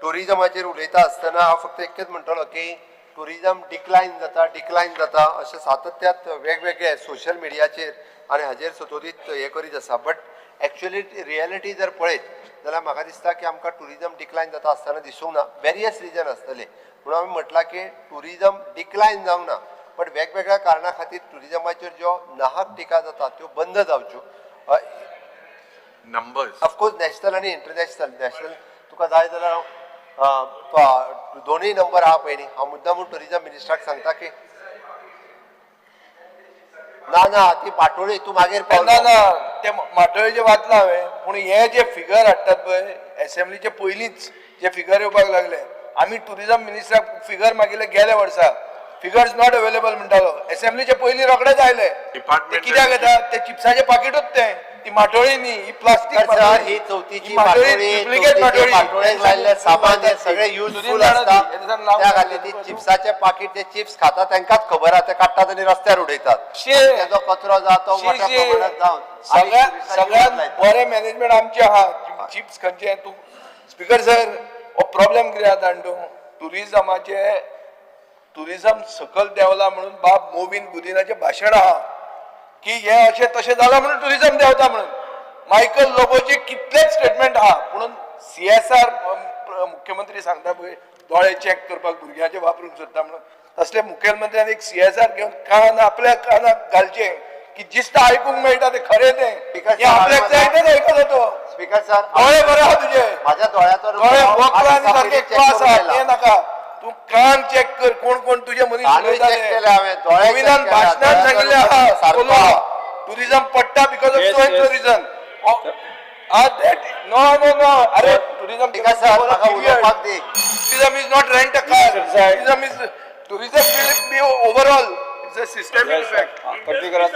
टुरिजमाचेर उलयता आसतना हांव फक्त एकच म्हणटलो की टुरिजम डिक्लायन जाता, डिक्लायन जाता अशें सातत्यात वेगवेगळे सोशल मिडियाचेर आनी हाजेर सतोदीत हें करीत आसा. बट एक्चुअली रियलिटी जर पळयत जाल्यार म्हाका दिसता की आमकां टुरिजम डिक्लायन जाता आसतना दिसूंक ना. वेरियस रिजन आसतले म्हणून आमी म्हटलां की टुरिजम डिक्लायन जावंक ना, बट वेगवेगळ्या कारणा खातीर टुरिजमाचेर ज्यो नाहक टिका जाता त्यो बंद जावच्यो. नंबर्स. ऑफकोर्स नॅशनल आनी इंटरनॅशनल. नॅशनल तुका जाय जाल्यार हांव दोनूय नंबर आहा पळय न्ही. हांव मुद्दामून टुरिजम मिनिस्टराक सांगता की ना ना, ती पाटोळी तूं मागीर ना. पावलो. ना, ते माटोळेचे वाचलां हांवें, पूण हे जे फिगर हाडटात पळय, एसेंब्लीचे पयलींच जे फिगर येवपाक लागले, आमी टुरिजम मिनिस्टराक फिगर मागिल्ले गेल्या वर्सा, फिगर्स not available म्हणटालो. एसेंब्लीचे पयलीं रोखडेच आयले ते. कित्याक येता ते चिप्साचे पाकिटूच तें, ती माटोळी न्ही ही, प्लास्टीक. तर सर, ही चवथीची माटोळी, डुप्लिकेट. चवथीचे माटोळेक लायल्ले सामान हे सगळे युजफूल आसता. त्या खातीर ती चिप्साचे पाकीट, ते चिप्स खाता तांकांच खबर आहा, ते काडटात आनी रस्त्यार उडयतात. तेजो कचरो जाता तो मोठ्या प्रमाणात जावन आनी सगळ्यात टुरिस्टांची सगळ्यात वाट लायता. बरें मॅनेजमेंट आमचें आहा. चिप्स खंयचे तूं. स्पीकर सर, हो प्रॉब्लेम कितें जाता जाणा तूं? टुरिजमाचे, टुरिजम सकल देंवला म्हणून बाब मोविन गुदिनाचें भाशण आहा की हे अशें तशें जालां म्हणून टुरिजम देंवता म्हणून. मायकल लोबोचे कितलेच स्टेटमेंट आहा, म्हणून सीएसआर मुख्यमंत्री सांगता पळय, दोळे चॅक करपाक भुरग्यांचे वापरूंक सोदता म्हणून, तसले मुखेलमंत्र्यान एक सीएसआर घेवन कान आपल्या कानाक घालचें की जिस्त आयकूंक मेळटा ते खरें तें. Because हें आपल्याक जाय तेंच आयकता तो. स्पीकर सर, दोळे बरे आहा तुजे. माझ्या डोळ्याचो दोळे वक्ल आनी सारके क्लास आहा केला. तें नाका. तूं कान चॅक कर, कोण कोण तुजे मनीस कानूय उलयता check ते. केले हांवें, दोळे check गोविंदान केले, भाशणान दोळ्याचो सांगिल्लें नंबर आहा, सारको आहा. टुरिझम पडटा because of so and so reason. No no no, अरे टुरिझम स्पीकर सर, म्हाका उलोवपाक दी. Tourism is not rent a car. Tourism is, tourism will be overall, it's a systemic effect. कटवी करात.